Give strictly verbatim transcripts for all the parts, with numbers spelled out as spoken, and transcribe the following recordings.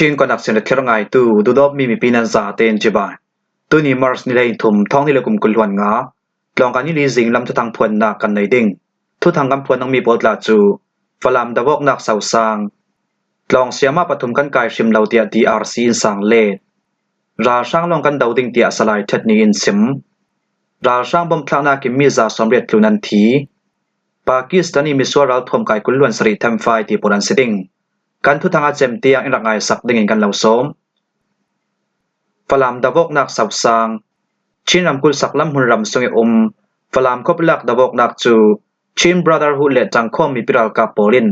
Chin Connection le thlir ngaitu, duhdawtmi mipi nan zaten cibai. Tuni March ni hleihnih thum, thawng hnih le kum kul hluan nga, tlawngkai ni li zinglam thuthang phuannak kan nei ding. Thuthang kan phuan dingmi pawl tla cu Falam davawknak sausang, tlawng siama pathum kan kai hrim lo tiah D R C in sang let, ralhrang lawng kan do ding tiah Salai Ṭhet Ni in sim. Ralhrang bom thlaknak in mi za sawmriat tlun an thi. Pakistan i misual ralthuam kai kul hluan sarih themfai ti pawl an si ding. Kan thuthang a cem tiang in rak ngaisak dingin kan lo sawm. Falam davawknak sausang. Chin ramkulh saklam hmunram sung i um Falam khuapi lak davawknak cu Chin Brotherhood le Tangkhawm mipi ralkap pawl in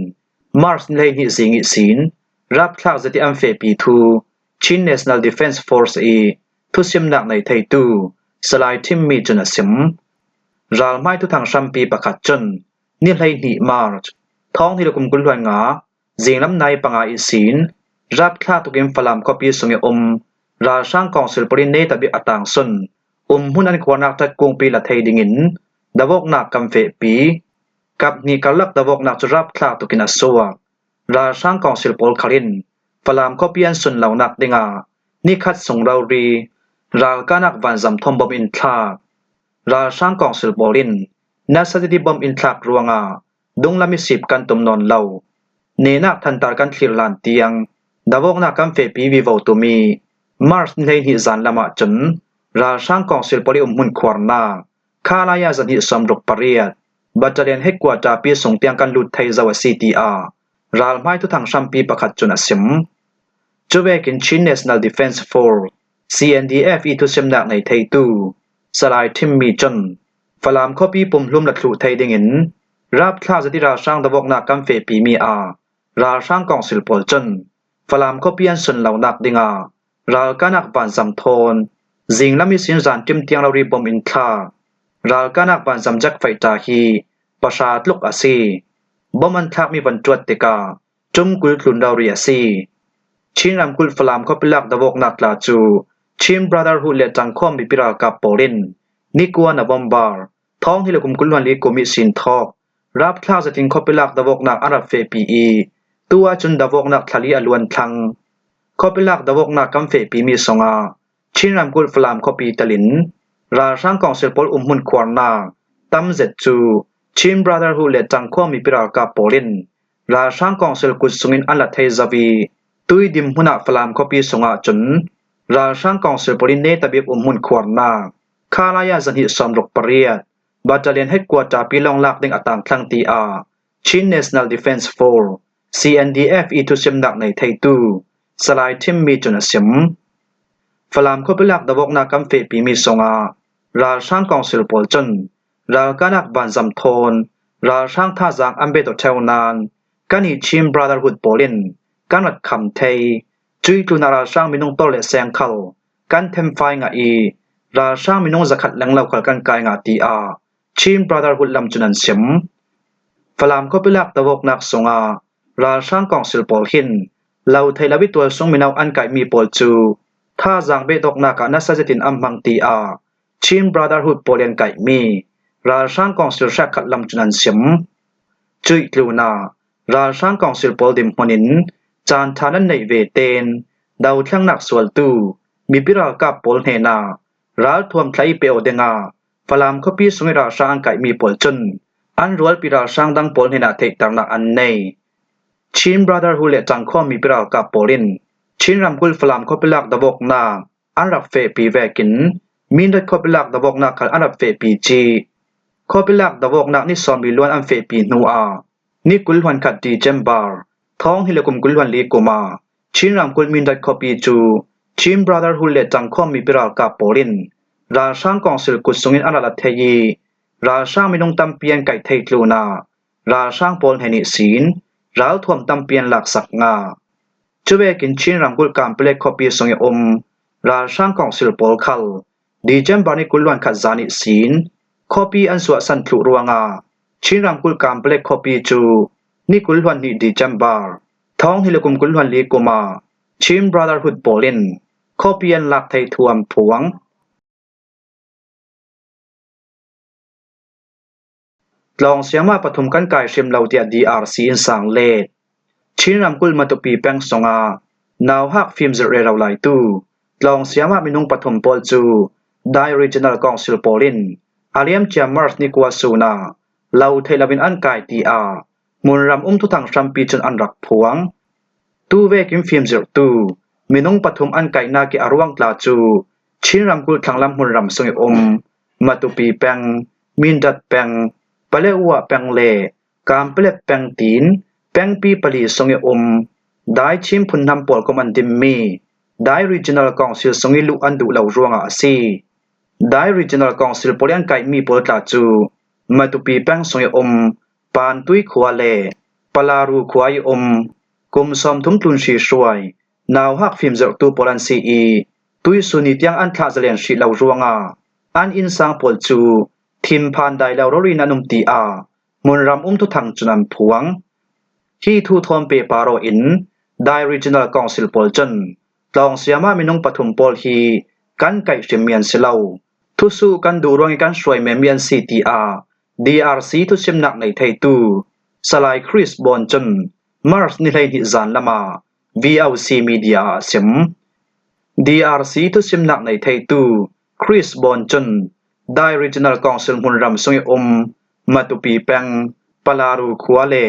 March ni hleihnih zing ihsin rapthlak zetin an fehpi thu Chin National Defence Force i thusimnak nei theitu Salai Ṭhim Mi cun a sim. Ralhmai thuthang hrampi pakhat cun ni hleihnih March, thawng hnih le kum kul hluan nga, zinglam nai panga ihsin rapthlak tukin Falam khuapi sung i um ralhrang kawngsil pawl in netabik a tangsun um hmun an khuarnak ṭhat kungpi la thei dingin davawknak kan fehpi. Kap hnih karlak davawknak cu rapthlak tukin a suak. Ralhrang kawngsil pawl khal in Falam khuapi an sunlonak dingah nikhat sung rori ralkahnak vanzam thawn bom in thlak. Ralhrang kawngsil pawl in nasa titi bom in thlak ruangah dunglam i sip kan tum nawn lo. Nehnak thantar kan thlir hlan tiang davawknak kan fehpi vivo tumi March ni hleihnih zan lamah cun ralhrang kawngsil pawl i umhmun khuarnak Khalaya zahnih sawmruk pariat, Battalion Headquarter pi sung tiang kan lut thei zo a si, tiah ralhmai thuthang hrampi pakhat cun a sim. Cuvekin Chin National Defence Force, C N D F i thusimnak nei theitu Salai Ṭhim Mi cun Falam khuapi pumhlum la thluh thei dingin rapthlak zeti ralhrang davawknak kan fehpimi ah ralhrang kawngsil pawl cun Falam khuapi an sunlonak dingah ralkahnak vanzam thawn zinglam ihsin zan ṭim tiang rori bom in thlak. Ralkahnak vanzam jet fighter hi pahra tluk a si. Bom an thlakmi van ṭuat tikah ṭum kul tlun rori a si. Chin ramkulh Falam khuapi lak davawknak tla cu Chin Brotherhood le Tangkhawm mipi ralkap pawl in ni kua November, thawng hnih le kum kul hluan li kum ihsin thawk rapthlak zetin khuapi lak davawknak an rak fehpi i, tu ahcun davawknak thla li a luan thlang. Khuapi lak davawknak kan fehpimi sungah Chin ramkulh Falam khuapi telin ralhrang kawngsil pawl umhmun khuarnak tam zet cu Chin Brotherhood le Tangkhawm mipi ralkap pawl in ralhrang kawngsil kut sungin an la thei zo i, tui dim hmun ah Falam khuapi sungah cun ralhrang kawngsil pawl in netabik umhmun khuarnak Khalaya zahnih sawmruk pariat, Battalion Headquarter pi lawng lak ding a tangthlang, tiah Chin National Defence Force, C N D F i thusimnak nei theitu Salai Ṭhim Mi cun a sim. Falam khuapi lak davawknak kan fehpimi sungah ralhrang kawngsil pawl cun ralkahnak vanzam thawn ralhrang thazaang an bet aw ṭheu nain kan i Chin Brotherhood pawl in kan rak kham thei. Cuih tlunah ralhrang minung tawr le seng khal kan themfai ngah i, ralhrang minung zakhat lenglo khal kan kai ngah, tiah Chin Brotherhood lam cun an sim. Falam khuapi lak davawknak sungah ralhrang kawngsil pawl hin lo thei lo i tualsung mino an kaihmi pawl cu thazaang behdawknak ah nasa zetin an hmang, tiah Chin Brotherhood pawl in kaihmi ralhrang kawngsil hrekkhat lam cun an sim. Cuih tlunah ralhrang kawngsil pawl dinhmun in caan ṭha nan neih ve tein dothlengnak sualtu mipi ralkap pawl hnenah ralthuam thla i pe aw dingah Falam khuapi sung i ralhrang an kaihmi pawl cun an rualpi ralhrang dang pawl hnenah theihternak an nei. Chin Brotherhood le Tangkhawm mipi ralkap pawl in Chin ramkulh Falam khuapi lak davawknak an rak fehpi vekin Mindat khuapi lak davawknak khal an rak fehpi cih. Khuapi lak davawknak ni sawmli luan an fehpi hnuah ni kul hluan khat December, thawng hnih le kum kul hluan li kum ah Chin ramkulh Mindat khuapi cu Chin Brotherhood le Tangkhawm mipi ralkap pawl in ralhrang kawngsil kut sungin an rak la thei i, ralhrang minung tampi an kaih thei tlunah ralhrang pawl hnen ihsin ralthuam tampi an laksak ngah. Cuvekin Chin ramkulh Kanpetlet khuapi sung i um ralhrang kawngsil pawl khal December ni kul hluan khat zan ihsin khuapi an suahsan thluh ruangah Chin ramkulh Kanpetlet khuapi cu ni kul hluan hnih December, thawng hnih le kum kul hluan li kum ah Chin Brotherhood pawl in khuapi an lak thei thu an phuang. Tlawng siama pathum kan kai hrim lo tiah D R C in sang let. Chin ramkulh Matupi peng sungah nauhak fimzirh rero laitu tlawng siama minung pathum pawl cu Dai Regional Council pawl in a liamcia March ni kua sun ah lo theih loin an kai, tiah hmunram um thuthang hrampi cun an rak phuang. Tuvekin fimzirhtu minung pathum an kaihnak i a ruang tla cu Chin ramkulh thlanglam hmunram sung i um Matupi peng, Mindat peng, Paletwa peng le Kanpetlet peng tiin pengpi pali sung i um Dai Chin phunhnam pawl kom an dimmi Dai Regional Council sung i luh an duh lo ruangah a si. Dai Regional Council pawl i an kaihmi pawl tla cu Matupi peng sung i um Pantui khua le Palaru khua i um kum sawmthum tlun hrihruai nauhak fimzirhtu pawl an si i tuihsun ni tiang an thlah zalen hrih lo ruangah an innsang pawl cu thinphan dai lo rori in an um, tiah hmunram um thuthang cun an phuang. Hi thu thawn pehpar aw in Dai Regional Council pawl cun tlawng siama minung pathum pawl hi kan kaih hrimmi an si lo. Thusuh kan duh ruangin kan hruai menmi an si, tiah D R C thusimnak nei theitu Salai Chris Bawn cun March ni hleihnih zan lamah V O C Media ah a sim. D R C thusimnak nei theitu Chris Bawn cun Dai Regional Council hmunram sung i um Matupi peng, Palaru khua le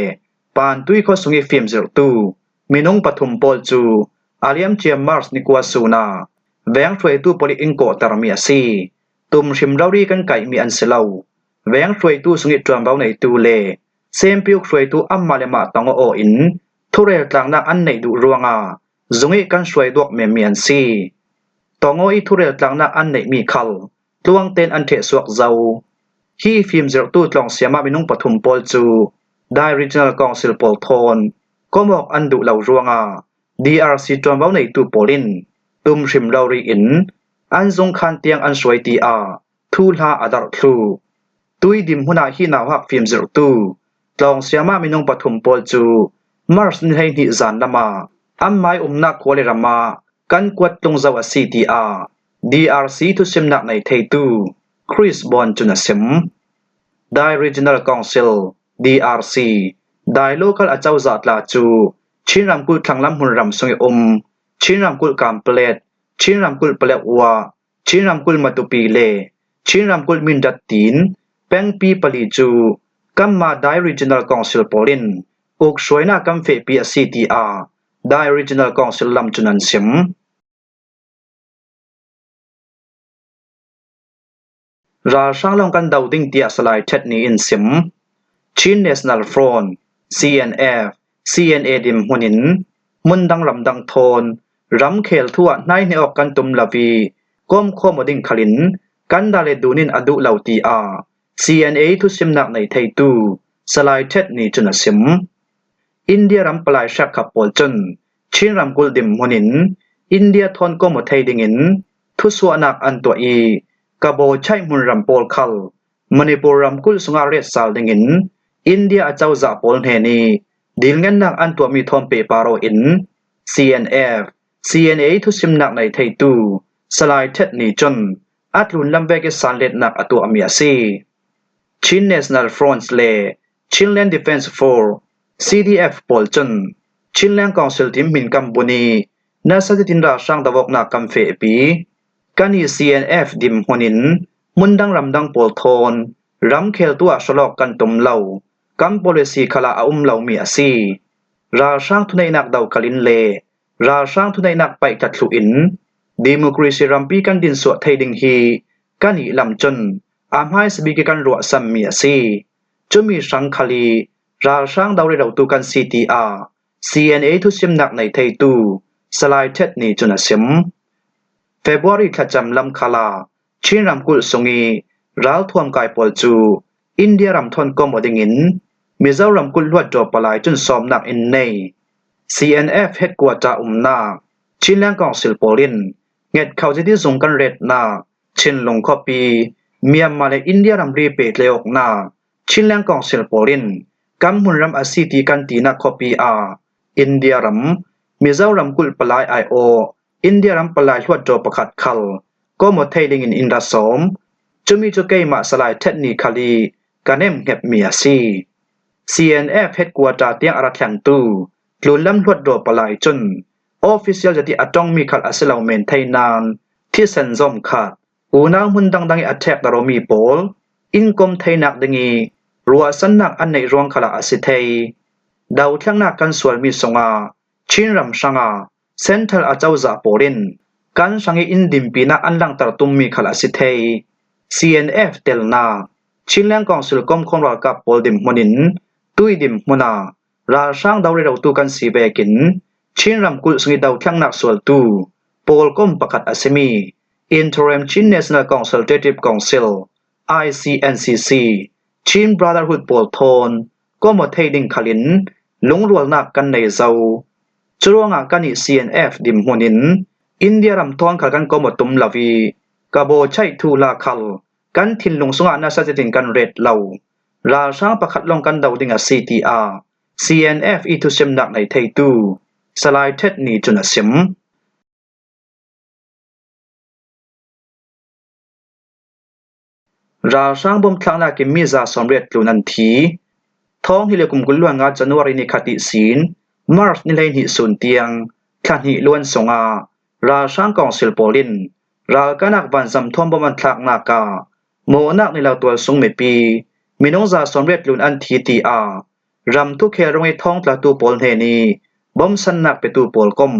Pantui khua sung i fimzirhtu minung pathum pawl cu a liamcia March ni kua sun ah veng hruaitu pawl i in kawhtermi a si. Tum hrim rori kan kaihmi an si lo. Veng hruaitu sung i ṭuanvo neitu le sempiuk hruaitu anmah le mah tong aw in thurel tlaknak an neih duh ruangah zung i kan hruai duak menmi an si. Tong aw i thurel tlaknak an neihmi khal tluang tein an ṭhehsuak zo. Hi fimzirhtu tlawng siama minung pathum pawl cu Dai Regional Council pawl thawn kom awk an duh lo ruangah D R C ṭuanvo neitu pawl in tum hrim rori in an zung khan tiang an hruai, tiah thuhla a darh thluh. Tui dim hmun ah hi nauhak fimzirhtu tlawng siama minung pathum pawl cu March ni hleihnih zan lamah anmai umnak khua le ram ah kan kuat tlung zo a si, tiah D R C thusimnak nei theitu Chris Bawn cun a sim. Dai Regional Council, D R C, Dai Local acozah tla cu Chin ramkulh thlanglam hmunram sung i um Chin ramkulh Kanpetlet, Chin ramkulh Paletwa, Chin ramkulh Matupi le Chin ramkulh Mindat tiin pengpi pali cu kanmah Dai Regional Council pawl in uk hruainak kan fehpi a si, tiah Dai Regional Council lam cun an sim. Ralhrang lawng kan do ding, tiah Salai Ṭhet Ni in sim. Chin National Front, C N F, C N A dinhmun in hmun dang ram dang thawn ramkhel thu ah hnaihneh awk kan tum lo i kawmkhawm aw ding khalin kan dah le dun in a duh lo, tiah C N A thusimnak nei theitu Salai Ṭhet Ni cun a sim. India ram palai hriakkhap pawl cun Chin ramkulh dinhmun in India thawn kawm aw thei dingin thusuahnak an tuah i Kabaw Chai hmunram pawl khal Manipur ramkulh sungah retsal dingin India acozah pawl hnen i dilngennak an tuahmi thawn pehpar aw in C N F, C N A thusimnak nei theitu Salai Ṭhet Ni cun a tlunlam vek i sanletnak a tuahmi a si. Chin National Front le Chinland Defence Force, C D F pawl cun Chinland Council dinhmun kan bun i nasa zetin ralhrang do awknak kan fehpi. Kan i C N F dinhmun in hmun dang ram dang pawl thawn ramkhel thu ah hralawk kan tum lo, kan policy khal ah a um lomi a si. Ralhrang thuneihnak do khalin le ralhrang thuneihnak paih tlat thluh in democracy rampi kan dinsuah thei ding hi kan i lam cun a hmaisabik i kan ruahsanmi a si. Cumi hrang khal i ralhrang do rerotu kan si, tiah C N A thusimnak nei theitu Salai Ṭhet Ni cun a sim. February thlacam lam khal ah Chin ramkulh sung i ralthuam kai pawl cu India ram thawn kawm aw dingin Mizoram kulh hluat draw palai cun sawmnak in nei. C N F headquarter umnak Chinland Council pawl in ngetkhoh ziti zung kan retnak Chinlung khuapi, Myanmar le India ramri pehtlai awknak Chinland Council pawl in kan hmunram a si ti kan tinak khuapi ah India ram, Mizoram kulh palai aiawh India ram palai hluat draw pakhat khal kawm aw thei dingin in ra sawm. Cumi cu keimah Salai Ṭhet Ni khal i ka nemhnghepmi a si. C N F headquarter tiang a ra thlengtu tlunlam hluat draw palai cun official zet ih a ṭongmi khal a si lo men thei nain thisen zawm khat unau hmun dangdang ih a ṭhek darh awmi pawl inkawm theinak ding ih ruahsannak an neih ruang khalah a si thei. Dothlengnak kan sualmi sungah Chin ram hrangah Central acozah pawl in kan hrang ih in dinpinak an langter tummi khal a si thei. C N F telnak, Chinland Council komkhawm ralkap pawl dinhmun in tui dinhmun ah ralhrang do rerotu kan si vekin Chin ramkulh sungih dothlengnak sualtu pawlkom pakhat a simi Interim Chin National Consultative Council, I C N C C, Chin Brotherhood pawl thawn kawm aw thei ding khalin lungrualnak kan nei zo. Curuangah kan ih C N F dinhmun in India ram thawn khal kan kawm aw tum lo ih ka bawchaih thuhla khal kan thinlung sungah nasa zetin kan ret lo. Ralhrang pakhat lawng kan do ding a si, tiah C N F ih thusimnak nei theitu Salai Ṭhet Ni cun a sim. Ralhrang bomb thlaknak in mi za sawmriat tlun an thi. Thawng hnih le kum kul hluan nga January ni khat ihsin March ni hleihnih sun tiang thla hnih luan sungah ralhrang kawngsil pawl in ralkahnak vanzam thawn bomb an thlaknak ah mawhnak nei lo tualsung mipi minung za sawmriat tlun an thi, tiah ram thukhel ruangih thawngtlatu pawl hnen ih bomsannak petu pawlkom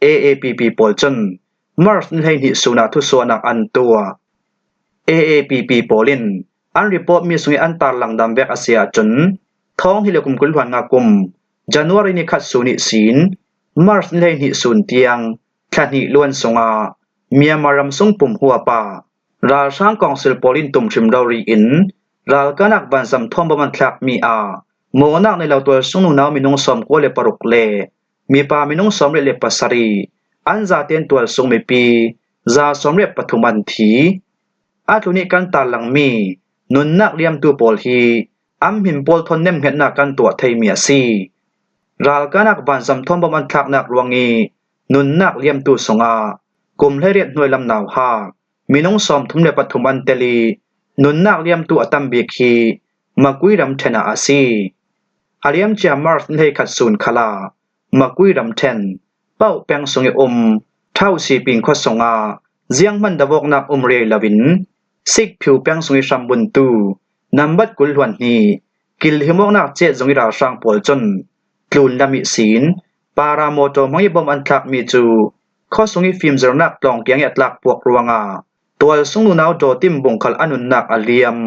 A A P P pawl cun March ni hleihnih sun ah thusuahnak an tuah. A A P P pawl in an report mi sungih an tarlang dam vek a si ahcun, thawng hnih le kum kul hluan nga kum January ni khat sun ihsin March ni hleihnih sun tiang thla hnih luan sungah Myanmar ram sung pum huap ah ralhrang kawngsil pawl in tum hrim rori in ralkahnak vanzam thawn bomb an thlakmi ah mawhnak nei lo tualsung nunau minung sawmkua le paruk le mipa minung sawmriat le pasarih, an zaten tualsung mipi za sawmriat pathum an thi. A tlun ih kan tarlangmi nunnak liamtu pawl hi an hmin pawl thawn nemhngetnak kan tuah theimi a si. Ralkahnak vanzam thawn bomb an thlaknak ruangih nunnak liamtu sungah kum hleiriat hnuai lam nauhak minung sawmthum le pathum an tel ih nunnak liamtu a tambik hi Makui ramṭhen ah a si. A liamcia March ni hleikhat sun khalah Makui ramṭhen Pauh peng sungih um Ṭhauh Siping khua sungah zianghman dovawknak um riai loin Sikphiu peng sungih hrambuntu nambat kul hluan hnih kilhimawknak ciat zungih ralhrang pawl cun tlunlam ihsin paramotor hmangih bomb an thlakmi cu khuasungih fimzirnak tlawng kiangih a tlakpuak ruangah tualsung nunau Dawtimbung khal a nunnak a liam.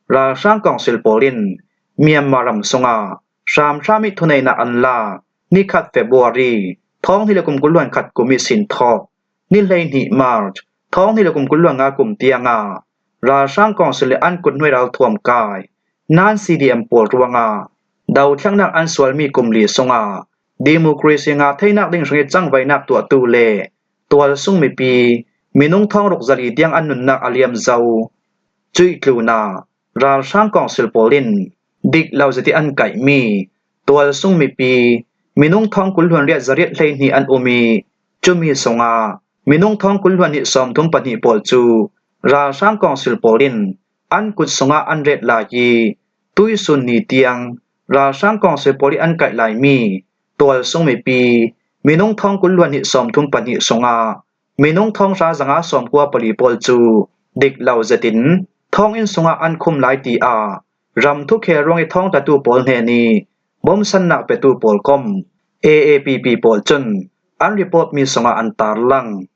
Ralhrang kawngsil pawl in Myanmar ram sungah hramhram ih thuneihnak an lak nikhat February thawng hnih le kum kul hluan khat kum ihsin thawk ni hleihnih March thawng hnih le kum kul hluan nga kum tiangah ralhrang kawngsil le an kuthnuai ralthuam kai nan C D M pawl ruangah dothlengnak an sualmi kum li sungah democracy ngah theinak ding hrangih cangvaihnak tuahtu le tualsung mipi minung thawng ruk zali tiang an nunnak a liam zo. Cuih tlunah ralhrang kawngsil pawl in dik lo zet ih an kaihmi tualsung mipi minung thawng kul hluan riat zariat hleihnih an um ih cumi sungah minung thawng kul hluan hnih sawmthum pahnih pawl cu ralhrang kawngsil pawl in an kut sungah an ret lai ih tuihsun ni tiang ralhrang kawngsil pawl ih an kaih laimi tualsung mipi minung thawng kul hluan hnih sawmthum pahnih sungah minung thawng hra zanga sawmkua pali pawl cu dik lo zetin thawnginn sungah an khum lai, tiah ram thukhel ruangih thawngtlatu pawl hnen ih bomsannak petu pawlkom A A P P pawl cun an report mi sungah an tarlang.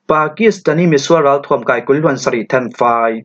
Pakistan ih misual ralthuam kai kul hluan sarih themfai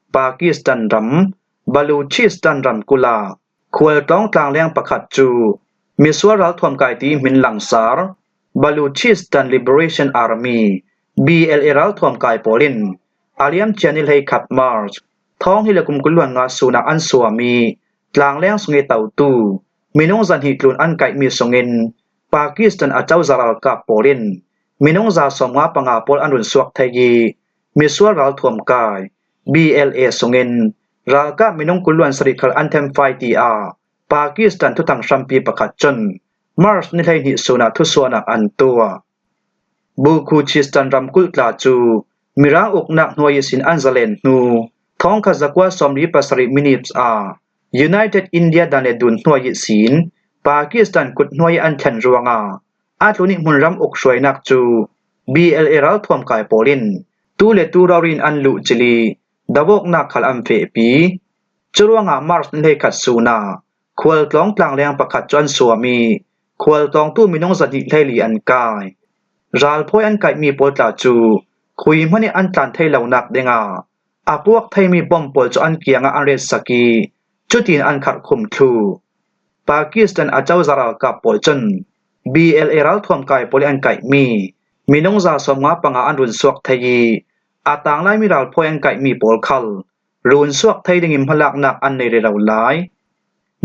Pakistan ram Baluchistan ramkulh ah khualtlawng tlangleng pakhat cu misual ralthuam kai ti hmin langsar Baluchistan Liberation Army, B L A, ralthuam kai pawl in a liamcia ni hleikhat March thawng hnih le kum kul hluan nga sun ah an suam ih tlangleng sungih totu minung zahnih tlun an kaihmi sungin Pakistan acozah ralkap pawl in minung za sawmnga panga pawl an run suak thei ih misual ralthuam kai B L A sungin ralkap minung kul hluan sarih khal an themfai, tiah Pakistan thuthang hrampi pakhat cun March ni hleihnih sun ah thusuahnak an tuah. Baluchistan ramkulh tla cu Mirang uknak hnuai ihsin an zalen hnu thawngkhat zakua sawmli pasarih minutes ah United India dan le dun hnuai ihsin Pakistan kut hnuai an thlen ruangah a tlun ih hmunram uk hruainak cu B L A ralthuam kai pawl in tu le tu rori in an luh cil ih davawknak khal an fehpi. Curuangah March ni hleikhat sun ah khualtlawng tlangleng pakhat cu an suam ih khualtlawngtu minung zahnih hleili an kai. Ralphawi an kaihmi pawl tla cu khui hmanh ih an tlan thei lonak dingah a puak theimi bom pawl cu an kiangah an retsak ih cutin an kharhkhum thluh. Pakistan acozah ralkap pawl cun B L A ralthuam kai pawl ih an kaihmi minung za sawmnga panga an run suak thei ih a tanglaimi ralphawi an kaihmi pawl khal run suak thei dingin hmalaknak an nei rero lai.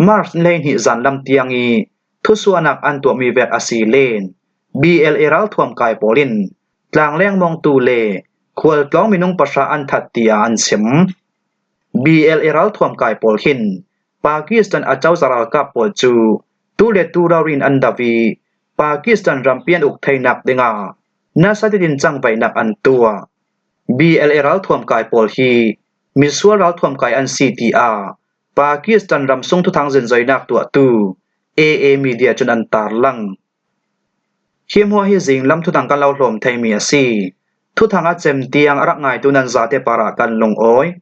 March ni hleihnih zanlam tiang ih thusuahnak an tuahmi vek a si len B L A ralthuam kai pawl in tlangleng mawngtu le khualtlawng minung pahra an that tiah an sim. B L A ralthuam kai pawl hin Pakistan acozah ralkap pawl cu tu le tu rori in an do ih Pakistan rampi an uk theinak dingah nasa tetin cangvaihnak an tuah. B L A ralthuam kai pawl hi misual ralthuam kai an si tiah Pakistan ramsung thuthang zinzoinak tuahtu A A media cun an tarlang. Hi hmuah hi zinglam thuthang kan lo hlawm theimi a si. Thuthang a cem tiang a rak ngaitu nan zate parah kan lungawi.